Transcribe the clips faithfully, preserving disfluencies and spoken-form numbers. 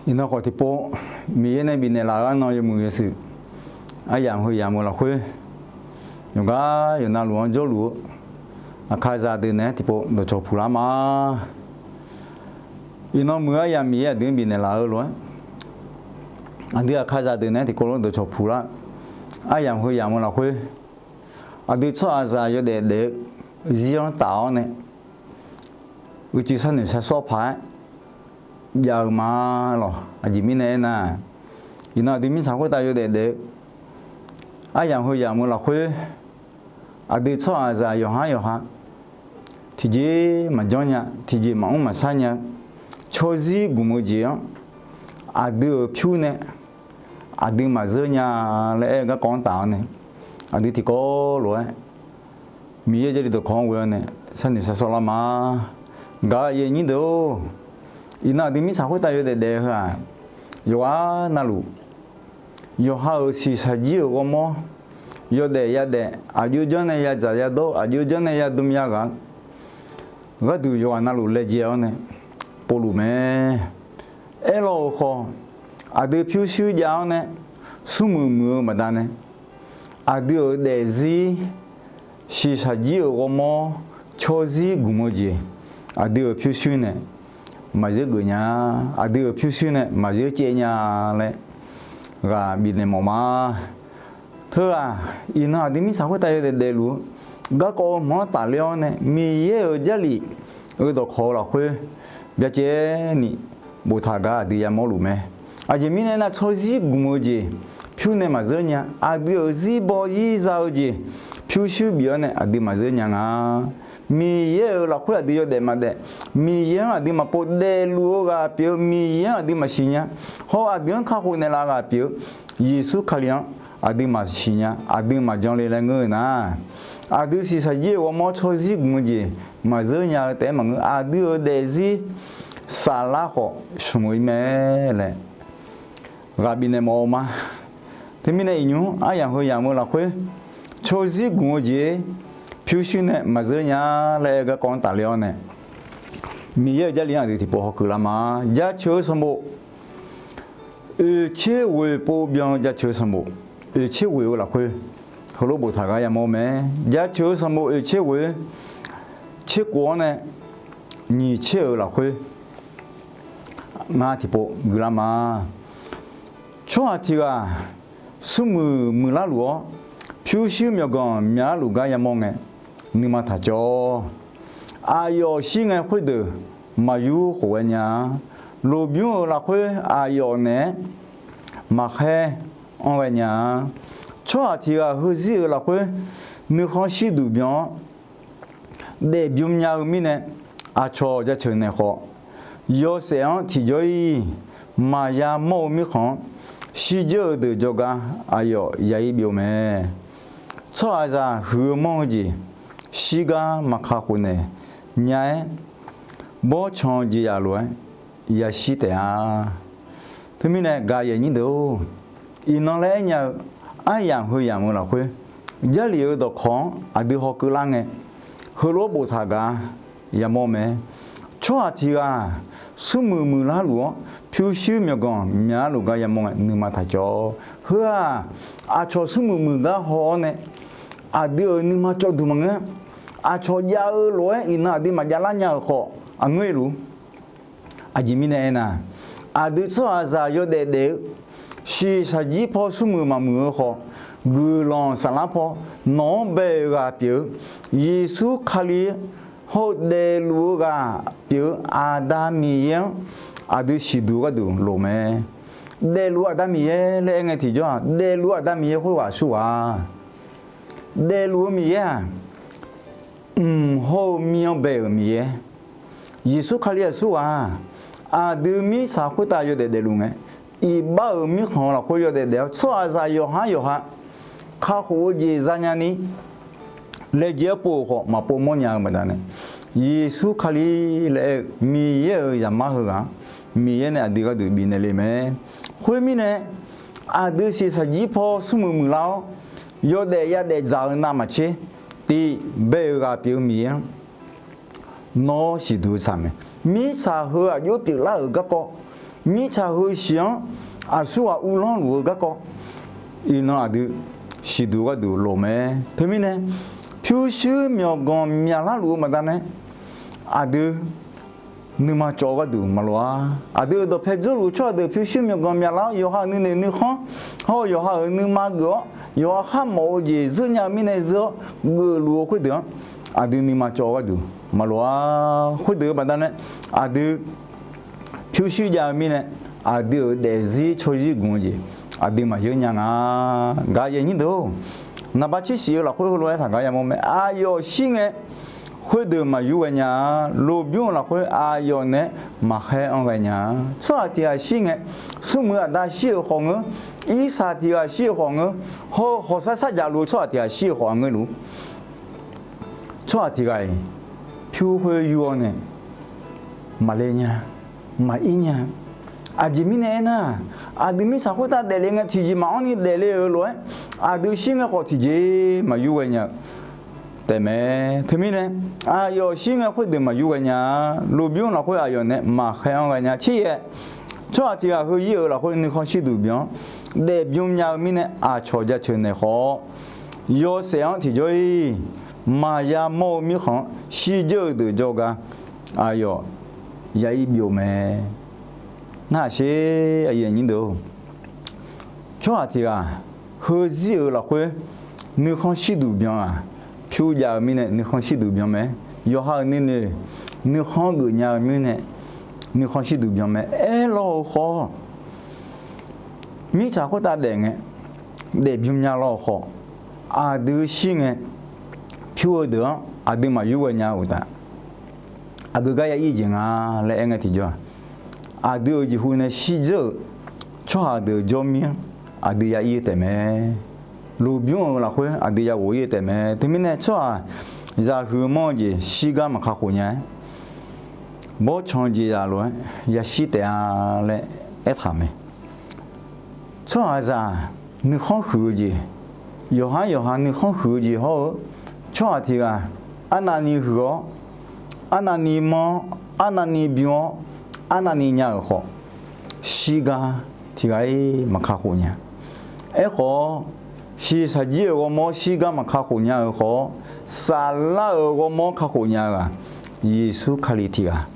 Iqnan khawf tiqpov, Miqyaer nae bifnaeq laf-eu arnan yawmuiq yawshuif, aryamq heu yamq-eu lafkhoer, yawqgar yawqnavluf-anr jawrluf-eu aqkaqzaq deuq naeq-aer tiqpov dawqcawq puq lar ma. Iqnan muiq-eu aryamq Miqyaer aqdui-anr bifnaeq laf-eu lof-aer, aqdui aqkaqzaq deuq naeq-aer tiqkawv lof dawqcawq puq lar. Aryamq heu yamq-eu lafkhoer, aqdui tsawrhaqzaq yawdaef daef-eu zir-anr taf-awr nae, uicuiv sharnoeq sharsawr paq-aer jav-eu ma lawq. Aqjeq mirnae aernar, iqnan aqdui mirtsaq khoertav yawdaef daef-eu aryamq heu yamq-eu lafkhoer, aqdui tsawrhaqzaq yawqhar yawqha tiqjeq maqjanr nya, tiqjeq maqmr maqshar nya-eu tsawrzir gmq-eu jeq-anr aqdui-euq pyur nae aqdui maqzeur nya laer aer-eu garkawv-anr taf-awr nae, aqdui tiqkawv lof-aer Miqyaer Jarlif dawqkawq-anr ghoe-awr nae sharnoeq sharsawr lar ma. Gaq-eu aqyuif aqnyir deuq-or, iqnan aqdui mirtsaq khoertav yawdaef daef-eu heu-aq, yawqghaq navluf yawqha-euq shiqshaq jir-euq ghawrmawr, yawdaef yadaef, aqjox janr nae yadzaq yadawr, aqjox janr nae yadm yaghaq-eu gharduq yawqghaq navluf laejae-awr nae povluf mae. Aerlawr-euq khawf, aqdui pyurshuir jav-awr nae smrmuiq muiq-eu baqdanae, aqdui-euq daefzir shiqshaq jir-euq ghawrmawr tsawrzir gmq-eu jeq, aqdui-euq pyurshuir nae maqzeur geuf nya, aqdui-euq pyurshuir nae maqzeur caev nya laer ghaq bifnaeq mawf ma. Teughaq iqnan aqdui mirtsaq khoertav yawdaef daefluf-eu garkawv-eu hmq-anr tafler-awr nae Miqyaer-euq Jarlif-euq dawqkawq-eu lafkhoer byacaevni boftaq gar aqdui yamawrluf mae. Aqjeq mirnae aernar, tsawrzir gmq-eu jeq pyur nae maqzeur nya, aqdui-euq zir baw zir za-eu jeq pyurshuir bif-awr nae aqdui maqzeur nya nga. Miqyaer-euq lafkhoer aqdui yawdaef maqdaef, Miqyaer-anr aqdui maqpov daefluf-eu ghaq pyeuf-eu, Miqyaer-anr aqdui maqsiq nya, hawr aqdui-anr kakhof naeqlaf ghaq pyeuf-eu Yeqsur Kali-anr aqdui maqsiq nya, aqdui maqjan le laer ngeur-eu nar, aqdui shiqshaq jir-euq ghawrmawr tsawrzir gmq-eu jeq maqzeur nya-eu taef-aer maqngeur, aqdui-euq daefzir saflar khawf smq-eu ir mae laer ghaq bifnaeq mawf-eu ma. Teumirnae iqnymr aryamq heu yamq-eu lafkhoer tsawrzir gmq-eu jeq pyurshuir nae maqzeur nya laer aer-eu garkawv-anr tafler-awr nae, Miqyaer-euq Jarlif-anr aqdui tiqpov hawkeuv lar ma. Jaceuq-eu sanqbof oeqtser ghoeq pov byan-eu jaceuq-eu sanqbof oeqtser ghoeq-eu lafkhoer heulof boftaq gar yamawr mae. Jaceuq-eu sanqbof oeqtser ghoeq tser kov-anr nae nyiq tser-euq lafkhoer ngar tiqpov guiqlar ma. Tsawrhaq tiq ghaq smrmuiq muiqlar luf-awr, pyurshuir myawqganq myaqlar luf gar yamawr ngae, nuima taq cawv-awq. Aqyawf shir ngae khoerdeuq maqyur khof ghae nya-a. Lmqbymr-euq lafkhoer aqyawf naeq-aer maqkhaer anr ghae nya-a. Tsawrhaq tiq ghaq heuzir-euq lafkhoer nuikhanr shirduq byan-awr, daefbym nya-eu mirnae, aqcawq jaceuq naeq khawf, yawshaef-anr tiqjawr-ir maqya mawr-eu mirkhanq-anr shirdzeur-eu deuq jawrgar aqyawf ya-ir byov mae. Tsawrhaqzaq huiq-eu manr-eu jeq shirgar maqkaq khofnaeq nya-aer, bawrtsanq-eu jeq yaf lof-aer yashir taef-a. Teumirnae gaq yaeq nyir deuq-or, iqnan laer aernya-eu aryamq heu yamq-eu lafkhoer, Jarlif-eu dawqkawq-anr aqdui hawkeuv lar ngae, heulof-aer boftaq gar yamawr mae. Tsawrhaq tiq ghaq smrmuiq muiqlar luf-awr, pyurshuir myawqganq myaqlar luf gar yamawr ngae nuima taq cawv-awq. Heu-aq, aqcawq smrmuiq muiq gar haw-awr nae, aqdui-euq nuima cawvduq maqngeur. Aqcawq jav-eu lof-aer iqnan aqdui maqjav lar nya-euq khawf, aqngeur-ir luf. Aqjeq mirnae aernar, aqdui tsawrhaqzaq yawdaef daef-eu shiqshaq jir paw smrmuiq maqmuiq-eu khawf, guiqlanq saflar paw nawq-anr bae-euq ghaq pyeuf-eu Yeqsur Kali hawr-eu daefluf-eu ghaq pyeuf-eu Aqda Miqyaer-anr aqdui siqduq gharduq loq mae. Daefluf-eu Aqda Miqyaer laer aer ngae tiqjawr-aq, daefluf-eu Aqda Miqyaer khoerghaq aqsurghaq, daefluf-eu Miqyaer-aq, mq hawr-eu mir-anr bae-euq Miqyaer, Yeqsur Kali aqsurghaq, aqdui mirtsaq khoertav yawdaef daefluf ngae, iqbax-euq mirkhanq-eu lafkhoer yawdaef daef-awr tsawrhaqzaq yawqhar yawqha kakhof-eu jeq zanya ni, laejae-aer pov-euq khawf maqpov mawrnya-eu baqdanae, Yeqsur Kali laer aer-eu Miqyaer-euq Zaqmar heughaq-anr Miqyaer nae aqdui gharduq bifnaeq le mae. Khoermirnae, aqdui shiqshaq jir paw smrmuiq muiqlar-awr, yawdaef yadaef dzaq-eu navmaqtser, tiq bae-euq ghaq pyeuf-eu Miqyaer-anr nawr siqduq-eu tsaq mae. Mirtsaq heu aqjox pyeuflar-euq garkawv, mirtsaq heu shiq-anr aqsurghaq uvlanr luf-eu garkawv, iqnan aqdui siqduq gharduq lof mae. Teumirnae, pyurshuir myawqganq myaqlar luf-eu baqdanae, aqdui nuima cawv-eu gharduq maqlof-a. Aqdui-euq dawqpae dzawrluf-eu tsawrhaq deuq pyurshuir myawqganq myaqlar-awr, yawqha-euq nuinoeq nuikhanr hawr-eu yawqha-euq nuima geuf-awr, yawqha kharmawf-eu jeq zeur nya-eu mirnae zeur-awr geufluf-eu khoerdeuq-anr, aqdui nuima cawv-eu gharduq maqlof-a. Khoerdeuq-eu baqdanae, aqdui pyurshuir jav-eu mirnae, aqdui-euq daefzir tsawrzir gmq-eu jeq aqdui maqyeur nya nga. Gaq yaeq nyir deuq-or, naqba tser shif-eu lafkhoer heulof-aer taq gar yamawr mae. Aqyawf shir ngae, khoerdeuq maqyur ghae nya-a. Lobymr-euq lafkhoer aqyawf naeq-aer maqkhaer-anr ghae nya-a. Tsawrhaq tiq ghaq shir ngae, smrmuiq aqda shir-euq khawf ngeur, irsaq tiq ghaq shir-euq khawf ngeur, hawr-eu hawqsar sarjaf luf-eu tsawrhaq tiq ghaq shir-euq khawf aqngeur luf. Tsawrhaq tiq ghaq-iq pyur khoer yur-awr nae maqle nya, maqir nya. Aqjeq mirnae aernar, aqdui mirtsaq khoertav daefle ngae tiqjeq maqanr ni daefle-euq lof-aer, aqdui shir ngae khawf tiqjeq maqyur ghae nya-eu taefmae. Teumirnae, aqyawf shir ngae khoerdeuq maqyur ghae nya-a. Lobymr lafkhoer aqyawf nae maqkhaer-anr ghae nya. Tser yaeq, tsawrhaq tiq ghaq heu ir-euq lafkhoer nuikhanr shirduq byan-anr daefbyan nya-eu mirnae, aqcawq jaceuq naeq khawf-awr, yawshaef-anr tiqjawr-ir maqya mawr-eu mirkhanq-anr shirdzeur-eu deuq jawrgar aqyawf ya ir byov mae. Narhaq sher, aqyuif aqnyir deuq-or, tsawrhaq tiq ghaq heuzir-euq lafkhoer nuikhanr shirduq byan-aq, pyur jav-eu mirnae nuikhanr shirduq byan mae. Yawqha-euq nuinoeq nuikhanr geufnya-eu mirnae nuikhanr shirduq byan mae. Aerlawr-eu khawf, mirtsaq khoertav daef ngae, daefbyan nya lawr-eu khawf, aqdui shir ngae, pyur-eu deuq-anr aqdui maqyur ghae nya-eu uqtaf, aqgeu gar ya ir jeq nga laer aer ngae tiqjawr-aq, aqdui-euq jeqhu nae shirdzeur-euq tsawrhaq deuq jawrmir-anr aqdui ya ir-eu taefmae. Lobymr-euq lafkhoer aqdui ya ghof ir-eu taefmae. Teumirnae tsawrhaqzaq huiqmawr-eu jeq shirgar maqkakhof nya-aer, bawrtsanq-eu jeq zaq lof-aer yashir taef-a laer aertaq mae. Tsawrhaqzaq nuikhanr huiq-eu jeq, yawqhar yawqha nuikhanr huiq-eu jeq hawr-eu, tsawrhaq tiq ghaq arnavni huiq-awr, arnavni manr-awr, arnavni bym-awr, arnavni nya-euq khawf, shirgar tiq ghaq-ir maqkakhof nya. Aerkhawf, shiqshaq jir-euq ghawrmawr shirgar maqkakhof nya-euq khawf-awr, saflar-euq ghawrmawr kakhof nya-eu-aq, Yeqsur Kali tiq ghaq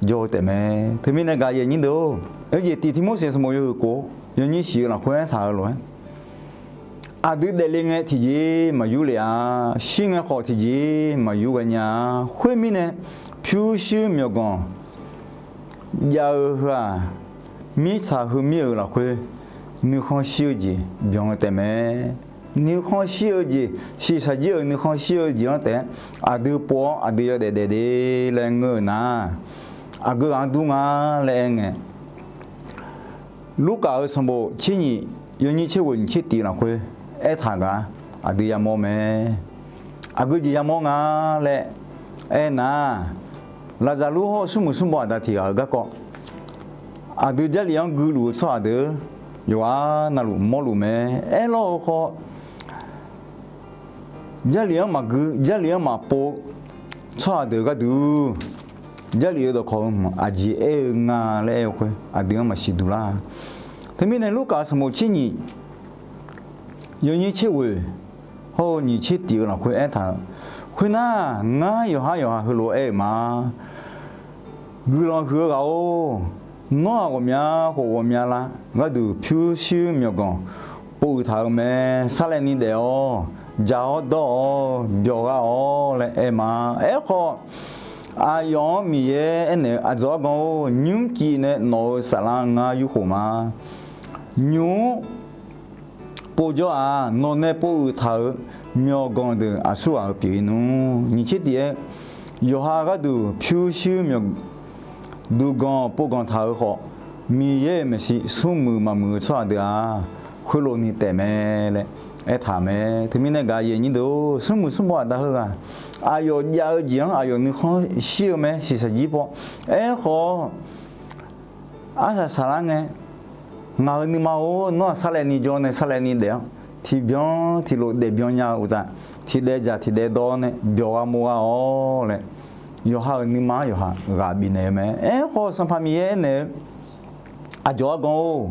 jawr-eu taefmae. Teumirnae gaq yaeq nyir deuq-or, aerjeq tiq Tiqmorseq sanqbof yawhuiq kof yawnyir shif-eu lafkhoer aertaq-eu lof-aer, aqdui daefle ngae tiqjeq maqyur lef-a. Shir ngae khawf tiqjeq maqyur ghae nya-a. Khoermirnae, pyurshuir myawqganq jav-eu heu-aq, mirtsaq heumir-euq lafkhoer nuikhanr shir-eu jeq byan-eu taefmae. Nuikhanr shir-eu jeq, shiqshaq jir-euq nuikhanr shir-eu jeq-anr taef-aer aqdui pov-awr aqdui yawdaef daef de laer ngeur-eu nar, aqgeu ghaq-anr dur nga laer aer ngae, Lurkaf-euq sanqbof tser nyiq yawnyir tser ghoeq nyiq tser tiq lafkhoer aertaq gar aqdui yamawr mae. Aqgeu jeq yamawr nga laer aernar, Laqzaqlur hawr-eu smrmuiq smrbaw aqda tiq ghaq-euq garkawv, aqdui Jarlif-anr guiluf-eu tsawrhaq deuq yawqghaq navluf mawrluf mae. Aerlawr-eu khawf, Jarlif-anr maqgui, Jarlif-anr maqpov tsawrhaq deuq gharduq, Jarlif-euq dawqkawq-eu hmq aqjeq aer-eu nga laer aer-eu khoer, aqdui-anr maqsiq duq lar. Teumirnae Lurkaf sanqbof tser nyiq yawnyir tser ghoeq hawr-eu nyiq tser tiq-eu lafkhoer aertaq-eu, khoernar, ngar yawqhar yawqha heulof-aer aer-euq ma. Guiqlanq huiq-eu ghaq-or, nawr-aq ghawqmya khof ghawqmya lar gharduq pyurshuir myawqganq pov uiq taq-euq mae. Sarlaevni daef-awq, jaq-awr dawr-awq, byawq gha-awq laer aer ma. Aerkhawf, aqyawf-anr Miqyaer aernaeq-eu, Aqdzawq argan-or, nymr cif nae nawq-euq saflar ngar yurkhof ma. Nymq-mr povjawr-a. Nawq nae pov uiq taq-euq myawqganq deuq aqsurghaq-eu pyeuf-ir nmr. Nyiq tser tiq-aer, yawqha gharduq pyurshuir myawq duqganq povganq taq-euq khawf, Miqyaer-euq maeqshi smrmuiq maqmuiq-eu tsawrhaq deuq-aq, khoerlof ni taefmae laer aertaq mae. Teumirnae gaq yaeq nyir deuq-or, smrmuiq smrbaw aqda heughaq aqyawf jav-eu jeq-anr aqyawf nuikhanr shir-eu mae, shiqshaq jir paw. Aerkhawf, arsaq saqlar ngae, ngaq-euq nuima-or, nawr-aq sarlaevni jawr nae sarlaevni daef-awr, tiqbyan tiqlof daefbyan nya-eu uqtaf, tiqdaev dzaq tiqdaev dawr nae byawq gha mo gha-awr laer, yawqha-euq nuima-anr yawqha ghaq bifnaeq-eu mae. Aerkhawf, Sanqpaq Miqyaer aernaeq-eu, Aqdzawq argan-or,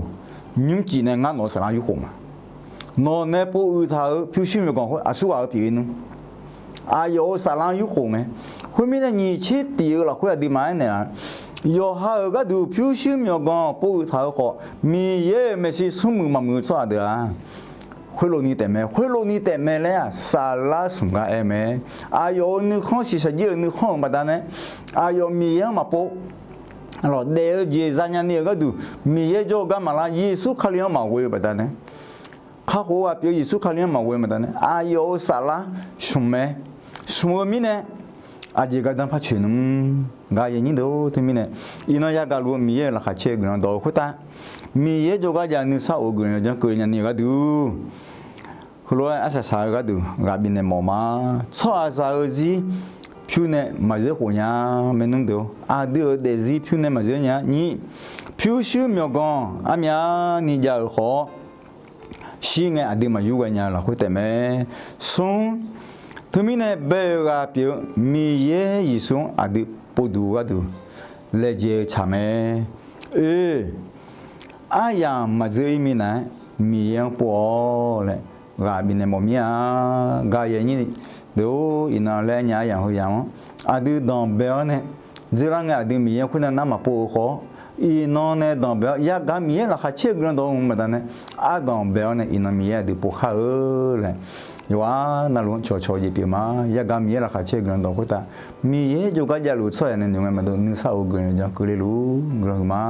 nymrcif nae ngar nawq-eu saflar yurkhof ma. Nawq nae povuiq taq-euq pyurshuir myawqganq khoer aqsurghaq-eu pyeuf-ir nmr. Aqyawf-euq saflar yurkhof mae. Khoermirnae, nyiq tser tif-eu lafkhoer aqduimaf aernaeq-a, yawqha-euq gharduq pyurshuir myawqganq povuiq taq-eu khawf, Miqyaer-euq maeqshi smrmuiq maqmuiq-eu tsawrhaq deuq-aq, khoerlof ni taefmae, khoerlof ni taefmae laer-aq, saflar smq gar aer mae. Aqyawf-euq nuikhanr shiqshaq jir-euq nuikhanr-euq baqdanae, aqyawf Miqyaer-anr maqpov, lawq, daef-eu jeq zanya ni-euq gharduq Miqyaer jawr-eu gar maqlar, Yeqsur Kali-anr maqghoe-eu baqdanae, kakhof-eu ghaq pyeuf-eu Yeqsur Kali-anr maqghoe-eu baqdanae, aqyawf-euq saflar smq mae. Smq-eu mirnae, aqjeq gardanr par coeq nmr. Gaq yaeq nyir deuq-or, teumirnae, iqnan yagaq luf-eu Miqyaer-euq laqkhaq caer-eu guiqlanq dawq-eu khoertav, Miqyaer jawrgar jav nuisar of-eu guiqlanq yawdzanr keuvle nyani-euq gharduq, heulof-aer arsaq saq-eu gharduq ghaq bifnaeq mawf ma. Tsawrhaqzaq-eu zir pyur nae maqzeur khof nya, maernmr deuq-or, aqdui-euq daefzir pyur nae maqzeur nya. Nyir, pyurshuir myawqganq armyavni jav-euq khawf-awr, shir ngae aqdui maqyur ghae nya-eu lafkhoer taefmae. Smr, teumirnae bae-eu ghaq pyeuf-eu Miqyaer Yeqsur-anr aqdui povduq gharduq laejae-eu tsaq mae. Oe, aryamq maqzeur-ir minav-aer Miqyaer-anr pov-awr laer ghaq bifnaeq mawf mir-a. Gaq yaeq nyir deuq-or, iqnan laer aer nya aryamq heu yamq-anr aqdui danqbae-awr nae, dzeurlar ngae aqdui Miqyaer khoernav nar maqpov-eu khawf-awr, iqnan nae danqbae-awr yagaq Miqyaer laqkhaq caer-eu guiqlanq dawq-eu baqdanae, ardanqbae-awr nae iqnan Miqyaer aqdui pov khar-eu laer, yawqghaq navluf-anr cawqcawq jeq pyeuf ma. Yagaq Miqyaer laqkhaq caer-eu guiqlanq dawq khoertav, Miqyaer jawrgar javluf-eu tsawrhaq nae noeq ngae maqdov nuisar of-eu guiqlanq yawdzanr keuvle luf guiqlanq huiq ma.